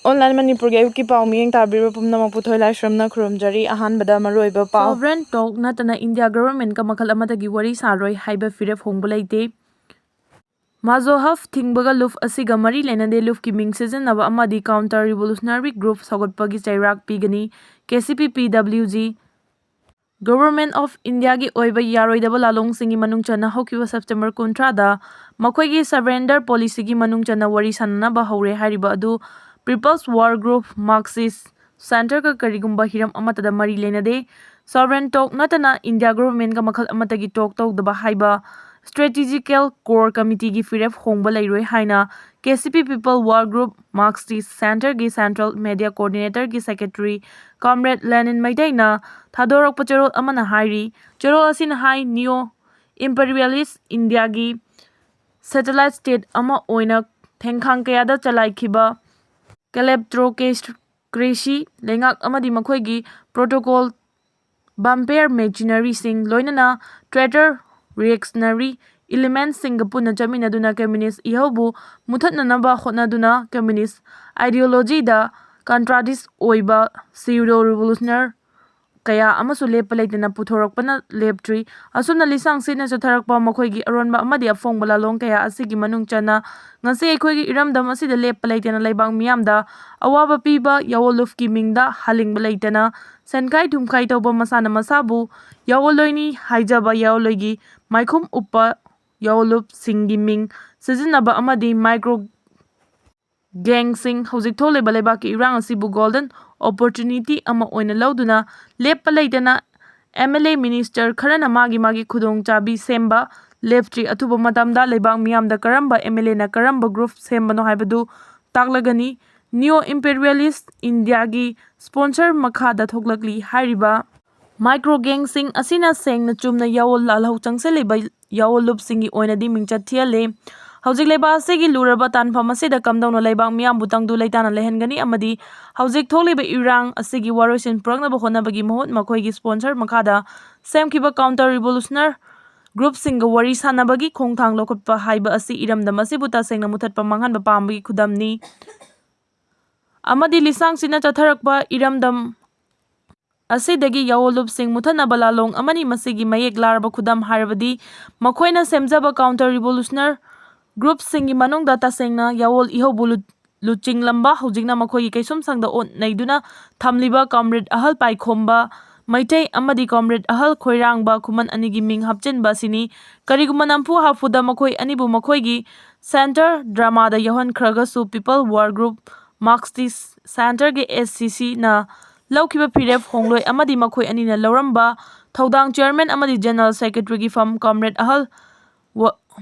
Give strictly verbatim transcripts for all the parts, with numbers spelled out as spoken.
Online ꯃꯅꯤꯄꯨꯔꯒꯤ ꯑꯌꯨꯛꯀꯤ ꯄꯥꯎ ꯃꯤꯠꯌꯦꯡ ꯇꯥꯕꯤꯔꯤꯕ ꯄꯨꯝꯅꯃꯛꯄꯨ ꯊꯣꯏ ꯂꯥꯏꯁ꯭ꯔꯝꯅ ꯈꯨꯔꯨꯝꯖꯔꯤ꯫ ꯑꯍꯥꯟꯕꯗ ꯃꯔꯨꯑꯣꯏꯕ ꯄꯥꯎ꯫ Sovereign talk ꯅꯠꯇꯅ ꯏꯟꯗꯤꯌꯥ government ꯀ ꯃꯈꯜ ꯑꯃꯠꯇꯒꯤ ꯋꯥꯔꯤ ꯁꯥꯔꯣꯏ ꯍꯥꯏꯕ ꯐꯤꯔꯦꯞ ꯍꯣꯡꯕ ꯂꯩꯇꯦ꯫ ꯃꯥꯖꯣꯍꯕ ꯊꯤꯡꯕꯒ ꯂꯨꯞ ꯑꯁꯤꯒ ꯃꯔꯤ ꯂꯩꯅꯗꯦ꯫ ꯂꯨꯞꯀꯤ ꯃꯤꯡ ꯁꯤꯖꯤꯟꯅꯕ ꯑꯃꯗꯤ counter revolutionary group ꯁꯧꯒꯠꯄꯒꯤ ꯆꯩꯔꯥꯛ ꯄꯤꯒꯅꯤ꯫ K C P P W G꯫ Government of Indiaꯒꯤ ꯑꯣꯏꯕ ꯌꯥꯔꯣꯏꯗꯕ ꯂꯥꯂꯣꯡꯁꯤꯡꯒꯤ ꯃꯅꯨꯡ ꯆꯟꯅ ꯍꯧꯈꯤꯕ September ꯀꯨꯟꯊ꯭ꯔꯥꯗ ꯃꯈꯣꯏꯒꯤ surrender policyꯒꯤ ꯃꯅꯨꯡ ꯆꯟꯅ ꯋꯥꯔꯤ ꯁꯥꯅꯅꯕ ꯍꯧꯔꯦ ꯍꯥꯏꯔꯤꯕ ꯑꯗꯨ People's War Group, Marxist, Centreꯒ ꯀꯔꯤꯒꯨꯝꯕ ꯍꯤꯔꯝ ꯑꯃꯠꯇꯗ ꯃꯔꯤ ꯂꯩꯅꯗꯦ꯫ Sovereign talk ꯅꯠꯇꯅ ꯏꯟꯗꯤꯌꯥ governmentꯀ ꯃꯈꯜ ꯑꯃꯠꯇꯒꯤ talk ꯇꯧꯗꯕ ꯍꯥꯏꯕ strategical core committeeꯒꯤ ꯐꯤꯔꯦꯞ ꯍꯣꯡꯕ ꯂꯩꯔꯣꯏ ꯍꯥꯏꯅ K C P People War Group, Marxist Centreꯒꯤ central media coordinatorꯒꯤ secretary comrade Lenin ꯃꯩꯇꯩꯅ ꯊꯥꯗꯣꯔꯛꯄ ꯆꯦꯔꯣꯜ ꯑꯃꯅ ꯍꯥꯏꯔꯤ꯫ ꯆꯦꯔꯣꯜ ꯑꯁꯤꯅ ꯍꯥꯏ, neo imperialist ꯏꯟꯗꯤꯌꯥꯒꯤ satellite state ꯑꯃ ꯑꯣꯏꯅ ꯊꯦꯡꯈꯥꯡ ꯀꯌꯥꯗ ꯆꯂꯥꯏꯈꯤꯕ kleptocracy ꯂꯩꯉꯥꯛ ꯑꯃꯗꯤ ꯃꯈꯣꯏꯒꯤ protocol vampire mercenaryꯁꯤꯡ ꯂꯣꯏꯅꯅ traitor reactionary elementsꯁꯤꯡꯒ ꯄꯨꯟꯅ ꯆꯠꯃꯤꯟꯅꯗꯨꯅ communist ꯏꯍꯧꯕꯨ ꯃꯨꯊꯠꯅꯅꯕ ꯍꯣꯠꯅꯗꯨꯅ communist ideologyꯗ contradict ꯑꯣꯏꯕ pseudo revolutionary ꯀꯌꯥ ꯑꯃꯁꯨ ꯂꯦꯞꯄ ꯂꯩꯇꯅ ꯄꯨꯊꯣꯔꯛꯄꯅ ꯂꯦꯞꯇ꯭ꯔꯤ꯫ ꯑꯁꯨꯝꯅ ꯂꯤꯁꯥꯡ ꯁꯤꯠꯅ ꯆꯠꯊꯔꯛꯄ ꯃꯈꯣꯏꯒꯤ ꯑꯔꯣꯟꯕ ꯑꯃꯗꯤ ꯑꯐꯣꯡꯕ ꯂꯥꯂꯣꯡ ꯀꯌꯥ ꯑꯁꯤꯒꯤ ꯃꯅꯨꯡ ꯆꯟꯅ ꯉꯁꯤ ꯑꯩꯈꯣꯏꯒꯤ ꯏꯔꯝꯗꯝ ꯑꯁꯤꯗ ꯂꯦꯞꯄ ꯂꯩꯇꯅ ꯂꯩꯕꯥꯛ ꯃꯤꯌꯥꯝꯗ ꯑꯋꯥꯕ ꯄꯤꯕ ꯌꯥꯑꯣꯟꯂꯨꯞꯀꯤ ꯃꯤꯡꯗ ꯍꯥꯜꯂꯤꯡꯕ ꯂꯩꯇꯅ ꯁꯦꯟꯈꯥꯏ ꯊꯨꯝꯈꯥꯏ ꯇꯧꯕ ꯃꯁꯥꯅ ꯃꯁꯥꯕꯨ ꯌꯥꯑꯣꯟꯂꯣꯏꯅꯤ ꯍꯥꯏꯖꯕ ꯌꯥꯑꯣꯟꯂꯣꯏꯒꯤ ꯃꯥꯏꯈꯨꯝ ꯎꯞꯄ ꯌꯥꯑꯣꯟꯂꯨꯞꯁꯤꯡꯒꯤ ꯃꯤꯡ ꯁꯤꯖꯤꯟꯅꯕ ꯑꯃꯗꯤ micro gangꯁꯤꯡ ꯍꯧꯖꯤꯛ ꯊꯣꯛꯂꯤꯕ ꯂꯩꯕꯥꯛꯀꯤ ꯏꯔꯥꯡ ꯑꯁꯤꯕꯨ golden opportunity ꯑꯃ ꯑꯣꯏꯅ ꯂꯧꯗꯨꯅ ꯂꯦꯞꯄ ꯂꯩꯇꯅ M L A minister ꯈꯔꯅ ꯃꯥꯒꯤ ꯃꯥꯒꯤ ꯈꯨꯗꯣꯡꯆꯥꯕꯤ ꯁꯦꯝꯕ ꯂꯦꯞꯇ꯭ꯔꯤ꯫ ꯑꯊꯨꯕ ꯃꯇꯝꯗ ꯂꯩꯕꯥꯛ ꯃꯤꯌꯥꯝꯗ ꯀꯔꯝꯕ M L Aꯅ ꯀꯔꯝꯕ group ꯁꯦꯝꯕꯅꯣ ꯍꯥꯏꯕꯗꯨ ꯇꯥꯛꯂꯒꯅꯤ꯫ Neo imperialist ꯏꯟꯗꯤꯌꯥꯒꯤ sponsor ꯃꯈꯥꯗ ꯊꯣꯛꯂꯛꯂꯤ ꯍꯥꯏꯔꯤꯕ micro gangꯁꯤꯡ ꯑꯁꯤꯅ ꯁꯦꯡꯅ ꯆꯨꯝꯅ ꯌꯥꯑꯣꯟ ꯂꯥꯜꯍꯧ ꯆꯪꯁꯤꯜꯂꯤꯕ ꯌꯥꯑꯣꯟꯂꯨꯞꯁꯤꯡꯒꯤ ꯑꯣꯏꯅꯗꯤ ꯃꯤꯡꯆꯠ ꯊꯤꯍꯜꯂꯤ꯫ ꯍꯧꯖꯤꯛ ꯂꯩꯕꯥꯛ ꯑꯁꯤꯒꯤ ꯂꯨꯔꯕ ꯇꯥꯟꯐꯝ ꯑꯁꯤꯗ ꯀꯝꯗꯧꯅ ꯂꯩꯕꯥꯛ ꯃꯤꯌꯥꯝꯕꯨ ꯇꯪꯗꯨ ꯂꯩꯇꯥꯅ ꯂꯩꯍꯟꯒꯅꯤ ꯑꯃꯗꯤ ꯍꯧꯖꯤꯛ ꯊꯣꯛꯂꯤꯕ ꯏꯔꯥꯡ ꯑꯁꯤꯒꯤ ꯋꯥꯔꯣꯏꯁꯤꯟ ꯄꯨꯔꯛꯅꯕ ꯍꯣꯠꯅꯕꯒꯤ ꯃꯍꯨꯠ ꯃꯈꯣꯏꯒꯤ sponsor ꯃꯈꯥꯗ ꯁꯦꯝꯈꯤꯕ counter revolutionary groupꯁꯤꯡꯒ ꯋꯥꯔꯤ ꯁꯥꯅꯕꯒꯤ ꯈꯣꯡꯊꯥꯡ ꯂꯧꯈꯠꯄ ꯍꯥꯏꯕ ꯑꯁꯤ ꯏꯔꯝꯗꯝ ꯑꯁꯤꯕꯨ ꯇꯁꯦꯡꯅ ꯃꯨꯊꯠꯄ ꯃꯥꯡꯍꯟꯕ ꯄꯥꯝꯕꯒꯤ ꯈꯨꯗꯝꯅꯤ꯫ ꯑꯃꯗꯤ ꯂꯤꯁꯥꯡꯁꯤꯠꯅ ꯆꯠꯊꯔꯛꯄ ꯏꯔꯝꯗꯝ ꯑꯁꯤꯗꯒꯤ ꯌꯥꯑꯣꯜ ꯂꯨꯞꯁꯤꯡ ꯃꯨꯊꯠꯅꯕ ꯂꯥꯂꯣꯡ ꯑꯃꯅꯤ꯫ ꯃꯁꯤꯒꯤ ꯃꯌꯦꯛ ꯂꯥꯔꯕ ꯈꯨꯗꯝ ꯍꯥꯏꯔꯕꯗꯤ ꯃꯈꯣꯏꯅ ꯁꯦꯝꯖꯕ counter revolutionary groupꯁꯤꯡꯒꯤ ꯃꯅꯨꯡꯗ ꯇꯁꯦꯡꯅ ꯌꯥꯑꯣꯜ ꯏꯍꯧꯕꯨ ꯂꯨ-, ꯂꯨꯆꯤꯡꯂꯝꯕ, ꯍꯧꯖꯤꯛꯅ ꯃꯈꯣꯏꯒꯤ ꯀꯩꯁꯨꯝꯁꯪꯗ ꯑꯣꯠ ꯅꯩꯗꯨꯅ ꯊꯝꯂꯤꯕ comrade ꯑꯍꯜ ꯄꯥꯏꯈꯣꯝꯕ ꯃꯩꯇꯩ ꯑꯃꯗꯤ comrade ꯑꯍꯜ ꯈꯣꯏꯔꯥꯡꯕ ꯈꯨꯃꯟ ꯑꯅꯤꯒꯤ ꯃꯤꯡ ꯍꯥꯞꯆꯤꯟꯕ ꯑꯁꯤꯅꯤ꯫ ꯀꯔꯤꯒꯨꯝꯕ ꯅꯝꯐꯨ ꯍꯥꯐꯨꯗ ꯃꯈꯣꯏ ꯑꯅꯤꯕꯨ ꯃꯈꯣꯏꯒꯤ center dramaꯗ ꯌꯥꯎꯍꯟꯈ꯭ꯔꯒꯁꯨ, People War Group, ꯃꯥꯔꯛꯁꯇꯤ centreꯒꯤ SCCꯅ ꯂꯧꯈꯤꯕ ꯐꯤꯔꯦꯞ ꯍꯣꯡꯂꯣꯏ ꯑꯃꯗꯤ ꯃꯈꯣꯏ ꯑꯅꯤꯅ ꯂꯧꯔꯝꯕ ꯊꯧꯗꯥꯡ chairman ꯑꯃꯗꯤ general secretaryꯒꯤ ꯐꯝ comrade ꯑꯍꯜ ꯋ-,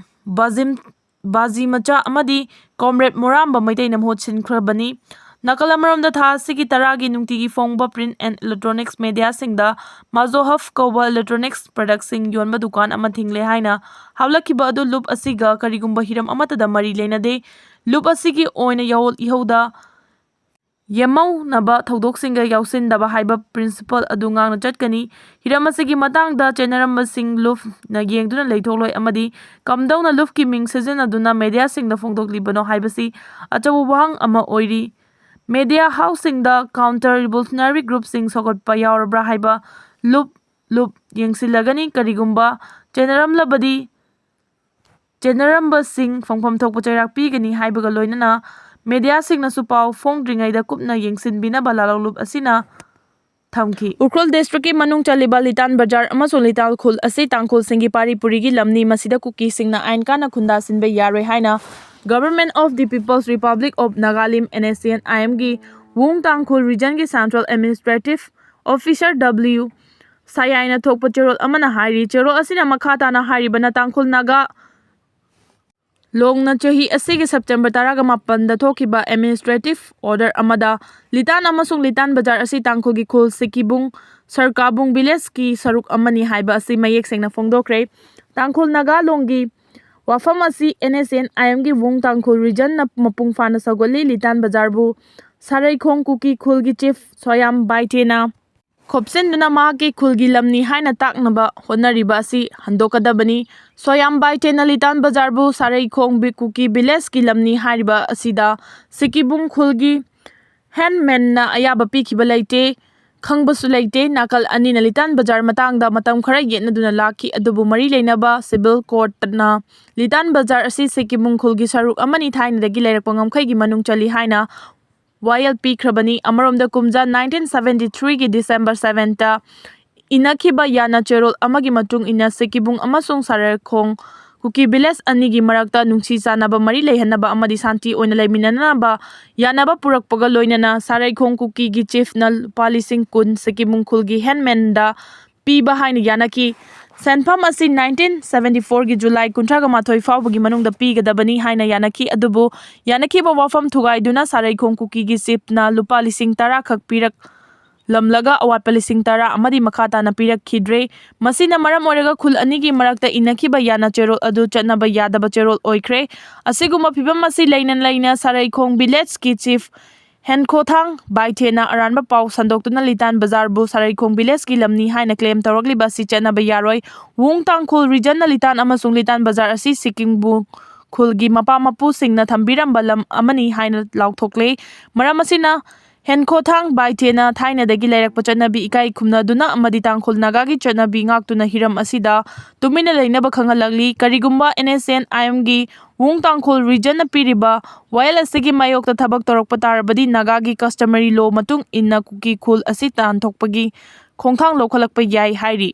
ꯕꯥꯖꯤꯝ, ꯕꯥꯖꯤ ꯃꯆꯥ ꯑꯃꯗꯤ comrade ꯃꯣꯔꯥꯝꯕ ꯃꯩꯇꯩꯅ ꯃꯍꯨꯠ ꯁꯤꯟꯈ꯭ꯔꯕꯅꯤ꯫ ꯅꯥꯀꯜ ꯑꯃꯔꯣꯝꯗ, ꯊꯥ ꯑꯁꯤꯒꯤ ꯇꯔꯥꯒꯤ ꯅꯨꯡꯇꯤꯒꯤ ꯐꯣꯡꯕ print and electronics mediaꯁꯤꯡꯗ ꯃꯥꯖꯣꯍꯐ ꯀꯧꯕ electronics productꯁꯤꯡ ꯌꯣꯟꯕ ꯗꯨꯀꯥꯟ ꯑꯃ ꯊꯤꯡꯂꯦ ꯍꯥꯏꯅ ꯍꯥꯞꯂꯛꯈꯤꯕ ꯑꯗꯨ ꯂꯨꯞ ꯑꯁꯤꯒ ꯀꯔꯤꯒꯨꯝꯕ ꯍꯤꯔꯝ ꯑꯃꯠꯇꯗ ꯃꯔꯤ ꯂꯩꯅꯗꯦ꯫ ꯂꯨꯞ ꯑꯁꯤꯒꯤ ꯑꯣꯏꯅ ꯌꯥꯑꯣꯜ ꯏꯍꯧꯗ ꯌꯦꯃꯧꯅꯕ ꯊꯧꯗꯣꯛꯁꯤꯡꯗ ꯌꯥꯎꯁꯤꯟꯗꯕ ꯍꯥꯏꯕ principle ꯑꯗꯨ ꯉꯥꯛꯅ ꯆꯠꯀꯅꯤ꯫ ꯍꯤꯔꯝ ꯑꯁꯤꯒꯤ ꯃꯇꯥꯡꯗ ꯆꯦꯟꯅꯔꯝꯕꯁꯤꯡ ꯂꯨꯞꯅ ꯌꯦꯡꯗꯨꯅ ꯂꯩꯊꯣꯛꯂꯣꯏ ꯑꯃꯗꯤ ꯀꯝꯗꯧꯅ ꯂꯨꯞꯀꯤ ꯃꯤꯡ ꯁꯤꯖꯤꯟꯅꯗꯨꯅ mediaꯁꯤꯡꯗ ꯐꯣꯡꯗꯣꯛꯂꯤꯕꯅꯣ ꯍꯥꯏꯕꯁꯤ ꯑꯆꯧꯕ ꯋꯥꯍꯪ ꯑꯃ ꯑꯣꯏꯔꯤ꯫ Media houseꯁꯤꯡꯗ counter revolutionary groupꯁꯤꯡ ꯁꯧꯒꯠꯄ ꯌꯥꯎꯔꯕ꯭ꯔꯥ ꯍꯥꯏꯕ ꯂꯨꯞ ꯂꯨꯞ ꯌꯦꯡꯁꯤꯜꯂꯒꯅꯤ꯫ ꯀꯔꯤꯒꯨꯝꯕ ꯆꯦꯟꯅꯔꯝꯂꯕꯗꯤ ꯆꯦꯟꯅꯔꯝꯕꯁꯤꯡ ꯐꯪꯐꯝ ꯊꯣꯛꯄ ꯆꯩꯔꯥꯛ ꯄꯤꯒꯅꯤ ꯍꯥꯏꯕꯒ ꯂꯣꯏꯅꯅ mediaꯁꯤꯡꯅꯁꯨ ꯄꯥꯎ ꯐꯣꯡꯗ꯭ꯔꯤꯉꯩꯗ ꯀꯨꯞꯅ ꯌꯦꯡꯁꯤꯟꯕꯤꯅꯕ ꯂꯥꯂꯣꯡ ꯂꯨꯞ ꯑꯁꯤꯅ ꯊꯝꯈꯤ꯫ ꯎꯈ꯭ꯔꯨꯜ districtꯀꯤ ꯃꯅꯨꯡ ꯆꯜꯂꯤꯕ ꯂꯤꯇꯥꯟ ꯕꯖꯥꯔ ꯑꯃꯁꯨꯡ ꯂꯤꯇꯥꯟ ꯈꯨꯜ ꯑꯁꯤ ꯇꯥꯡꯈꯨꯜꯁꯤꯡꯒꯤ ꯄꯥꯔꯤ ꯄꯨꯔꯤꯒꯤ ꯂꯝꯅꯤ꯫ ꯃꯁꯤꯗ ꯀꯨꯀꯤꯁꯤꯡꯅ ꯑꯥꯏꯟ ꯀꯥꯅ ꯈꯨꯟꯗꯥ ꯁꯤꯟꯕ ꯌꯥꯔꯣꯏ ꯍꯥꯏꯅ Government of the People's Republic of Nagalim, NSCN-IMꯒꯤ ꯋꯨꯡ Tangkhul regionꯒꯤ central administrative officer W ꯁꯌꯥꯏꯅ ꯊꯣꯛꯄ ꯆꯦꯔꯣꯜ ꯑꯃꯅ ꯍꯥꯏꯔꯤ꯫ ꯆꯦꯔꯣꯜ ꯑꯁꯤꯅ ꯃꯈꯥ ꯇꯥꯅ ꯍꯥꯏꯔꯤꯕꯅ, ꯇꯥꯡꯈꯨꯜ ꯅꯥꯒꯥ ꯂꯣꯡꯅ ꯆꯍꯤ ꯑꯁꯤꯒꯤ September ꯇꯔꯥꯒ ꯃꯥꯄꯟꯗ ꯊꯣꯛꯈꯤꯕ administrative order ꯑꯃꯗ ꯂꯤꯇꯥꯟ ꯑꯃꯁꯨꯡ ꯂꯤꯇꯥꯟ ꯕꯖꯥꯔ ꯑꯁꯤ ꯇꯥꯡꯈꯨꯜꯒꯤ ꯈꯨꯜ ꯁꯤꯀꯤꯕꯨꯡ ꯁꯔꯀꯥꯕꯨꯡ villageꯀꯤ ꯁꯔꯨꯛ ꯑꯃꯅꯤ ꯍꯥꯏꯕ ꯑꯁꯤ ꯃꯌꯦꯛ ꯁꯦꯡꯅ ꯐꯣꯡꯗꯣꯛꯈ꯭ꯔꯦ꯫ ꯇꯥꯡꯈꯨꯜ ꯅꯥꯒꯥ ꯂꯣꯡꯒꯤ ꯋꯥꯐꯝ ꯑꯁꯤ NSCN-IMꯒꯤ ꯋꯨꯡ ꯇꯥꯡꯈꯨꯜ regionꯅ ꯃꯄꯨꯡ ꯐꯥꯅ ꯁꯧꯒꯠꯂꯤ꯫ ꯂꯤꯇꯥꯟ ꯕꯖꯥꯔꯕꯨ ꯁꯥꯔꯩꯈꯣꯡ ꯀꯨꯀꯤ ꯈꯨꯜꯒꯤ chief ꯁꯣꯌꯥꯝ ꯕꯥꯏꯇꯦꯅ ꯈꯣꯞꯆꯤꯟꯗꯨꯅ ꯃꯍꯥꯛꯀꯤ ꯈꯨꯜꯒꯤ ꯂꯝꯅꯤ ꯍꯥꯏꯅ ꯇꯥꯛꯅꯕ ꯍꯣꯠꯅꯔꯤꯕ ꯑꯁꯤ ꯍꯟꯗꯣꯛꯀꯗꯕꯅꯤ꯫ ꯁꯣꯌꯥꯝ ꯕꯥꯏꯇꯦꯅ ꯂꯤꯇꯥꯟ ꯕꯖꯥꯔꯕꯨ ꯁꯥꯔꯩꯈꯣꯡ ꯕꯤ-, ꯀꯨꯀꯤ villageꯀꯤ ꯂꯝꯅꯤ ꯍꯥꯏꯔꯤꯕ ꯑꯁꯤꯗ ꯁꯤꯀꯤꯕꯨꯡ ꯈꯨꯜꯒꯤ ꯍꯦꯟꯃꯦꯟꯅ ꯑꯌꯥꯕ ꯄꯤꯈꯤꯕ ꯂꯩꯇꯦ, ꯈꯪꯕꯁꯨ ꯂꯩꯇꯦ꯫ ꯅꯥꯀꯜ ꯑꯅꯤꯅ ꯂꯤꯇꯥꯟ ꯕꯖꯥꯔ ꯃꯇꯥꯡꯗ ꯃꯇꯝ ꯈꯔ ꯌꯦꯠꯅꯗꯨꯅ ꯂꯥꯛꯈꯤ, ꯑꯗꯨꯕꯨ ꯃꯔꯤ ꯂꯩꯅꯕ ꯁꯤꯚꯤꯜ ꯀꯣꯔꯠꯅ ꯂꯤꯇꯥꯟ ꯕꯖꯥꯔ ꯑꯁꯤ ꯁꯤꯛꯀꯤꯝ ꯈꯨꯜꯒꯤ ꯁꯔꯨꯛ ꯑꯃꯅꯤ, ꯊꯥꯏꯅꯗꯒꯤ ꯂꯩꯔꯛꯄ ꯉꯝꯈꯩꯒꯤ ꯃꯅꯨꯡ ꯆꯜꯂꯤ ꯍꯥꯏꯅ ꯋꯥꯌꯦꯜ ꯄꯤꯈ꯭ꯔꯕꯅꯤ꯫ ꯑꯃꯔꯣꯝꯗ, ꯀꯨꯝꯖꯥ nineteen seventy three ꯒꯤ December seven ꯇ ꯏꯅꯈꯤꯕ ꯌꯥꯅ ꯆꯦꯔꯣꯜ ꯑꯃꯒꯤ ꯃꯇꯨꯡ ꯏꯟꯅ, ꯁꯤꯛꯀꯤꯕꯨꯡ ꯑꯃꯁꯨꯡ ꯁꯥꯔꯩꯈꯣꯡ ꯀꯨꯀꯤ ꯚꯤꯂꯦꯖ ꯑꯅꯤꯒꯤ ꯃꯔꯛꯇ ꯅꯨꯡꯁꯤ ꯆꯥꯟꯅꯕ ꯃꯔꯤ ꯂꯩꯍꯟꯅꯕ ꯑꯃꯗꯤ ꯁꯥꯟꯇꯤ ꯑꯣꯏꯅ ꯂꯩꯃꯤꯟꯅꯅꯕ ꯌꯥꯅꯕ ꯄꯨꯔꯛꯄꯒ ꯂꯣꯏꯅꯅ, ꯁꯥꯔꯩꯈꯣꯡ ꯀꯨꯀꯤꯒꯤ ꯆꯤꯐꯅ ꯂꯨꯄꯥ ꯂꯤꯁꯤꯡ ꯀꯨꯟ ꯁꯤꯛꯀꯤꯕꯨꯡ ꯈꯨꯜꯒꯤ ꯍꯦꯟꯃꯦꯟꯗ ꯄꯤꯕ ꯍꯥꯏꯅ ꯌꯥꯅꯈꯤ꯫ ꯁꯦꯟꯐꯝ ꯑꯁꯤ nineteen seventy four ꯒꯤ July ꯀꯨꯟꯊ꯭ꯔꯥꯒ ꯃꯥꯊꯣꯏ ꯐꯥꯎꯕꯒꯤ ꯃꯅꯨꯡꯗ ꯄꯤꯒꯗꯕꯅꯤ ꯍꯥꯏꯅ ꯌꯥꯅꯈꯤ, ꯑꯗꯨꯕꯨ ꯌꯥꯅꯈꯤꯕ ꯋꯥꯐꯝ ꯊꯨꯒꯥꯏꯗꯨꯅ ꯁꯥꯔꯩꯈꯣꯡ ꯀꯨꯀꯤꯒꯤ ꯆꯤꯐꯅ ꯂꯨꯄꯥ ꯂꯤꯁꯤꯡ ꯇꯔꯥ ꯈꯛ ꯄꯤꯔꯛꯂꯝꯂꯒ, ꯑꯋꯥꯠꯄ ꯂꯤꯁꯤꯡ ꯇꯔꯥ ꯑꯃꯗꯤ ꯃꯈꯥ ꯇꯥꯅ ꯄꯤꯔꯛꯈꯤꯗ꯭ꯔꯦ꯫ ꯃꯁꯤꯅ ꯃꯔꯝ ꯑꯣꯏꯔꯒ ꯈꯨꯜ ꯑꯅꯤꯒꯤ ꯃꯔꯛꯇ ꯏꯅꯈꯤꯕ ꯌꯥꯅ ꯆꯦꯔꯣꯜ ꯑꯗꯨ ꯆꯠꯅꯕ ꯌꯥꯗꯕ ꯆꯦꯔꯣꯜ ꯑꯣꯏꯈ꯭ꯔꯦ꯫ ꯑꯁꯤꯒꯨꯝꯕ ꯐꯤꯕꯝ ꯑꯁꯤ ꯂꯩꯅ ꯂꯩꯅ ꯁꯥꯔꯩꯈꯣꯡ ꯚꯤꯂꯦꯖꯀꯤ ꯆꯤꯐ ꯍꯦꯟꯈꯣꯊꯥꯡ ꯕꯥꯏꯊꯦꯅ ꯑꯔꯥꯟꯕ ꯄꯥꯎ ꯁꯟꯗꯣꯛꯇꯨꯅ ꯂꯤꯇꯥꯟ ꯕꯖꯥꯔꯕꯨ ꯁꯥꯔꯩꯈꯣꯡ ꯚꯤꯂꯦꯖꯀꯤ ꯂꯝꯅꯤ ꯍꯥꯏꯅ ꯀ꯭ꯂꯦꯝ ꯇꯧꯔꯛꯂꯤꯕ ꯑꯁꯤ ꯆꯠꯅꯕ ꯌꯥꯔꯣꯏ꯫ ꯋꯨꯡ ꯇꯥꯡꯈꯨꯜ ꯔꯤꯖꯟꯅ ꯂꯤꯇꯥꯟ ꯑꯃꯁꯨꯡ ꯂꯤꯇꯥꯟ ꯕꯖꯥꯔ ꯑꯁꯤ ꯁꯤꯛꯀꯤꯝꯕꯨ ꯈꯨꯜꯒꯤ ꯃꯄꯥ ꯃꯄꯨꯁꯤꯡꯅ ꯊꯝꯕꯤꯔꯝꯕ ꯂꯝ ꯑꯃꯅꯤ ꯍꯥꯏꯅ ꯂꯥꯎꯊꯣꯛꯂꯦ꯫ ꯃꯔꯝ ꯑꯁꯤꯅ, ꯍꯦꯟꯈꯣꯊꯥꯡ ꯕꯥꯏꯊꯦꯅ ꯊꯥꯏꯅꯗꯒꯤ ꯂꯩꯔꯛꯄ ꯆꯠꯅꯕꯤ ꯏꯀꯥꯏ ꯈꯨꯝꯅꯗꯨꯅ ꯑꯃꯗꯤ ꯇꯥꯡꯈꯨꯜ ꯅꯥꯒꯥꯒꯤ ꯆꯠꯅꯕꯤ ꯉꯥꯛꯇꯨꯅ ꯍꯤꯔꯝ ꯑꯁꯤꯗ ꯇꯨꯃꯤꯟꯅ ꯂꯩꯅꯕ ꯈꯪꯍꯜꯂꯛꯂꯤ꯫ ꯀꯔꯤꯒꯨꯝꯕ N S N I M ꯒꯤ ꯋꯨꯡ ꯇꯥꯡꯈꯨꯜ ꯔꯤꯖꯟꯅ ꯄꯤꯔꯤꯕ ꯋꯥꯌꯦꯜ ꯑꯁꯤꯒꯤ ꯃꯥꯌꯣꯛꯇ ꯊꯕꯛ ꯇꯧꯔꯛꯄ ꯇꯥꯔꯕꯗꯤ, ꯅꯥꯒꯥꯒꯤ customary law ꯃꯇꯨꯡ ꯏꯟꯅ ꯀꯨꯀꯤ ꯈꯨꯜ ꯑꯁꯤ ꯇꯥꯟꯊꯣꯛꯄꯒꯤ ꯈꯣꯡꯊꯥꯡ ꯂꯧꯈꯠꯂꯛꯄ ꯌꯥꯏ ꯍꯥꯏꯔꯤ꯫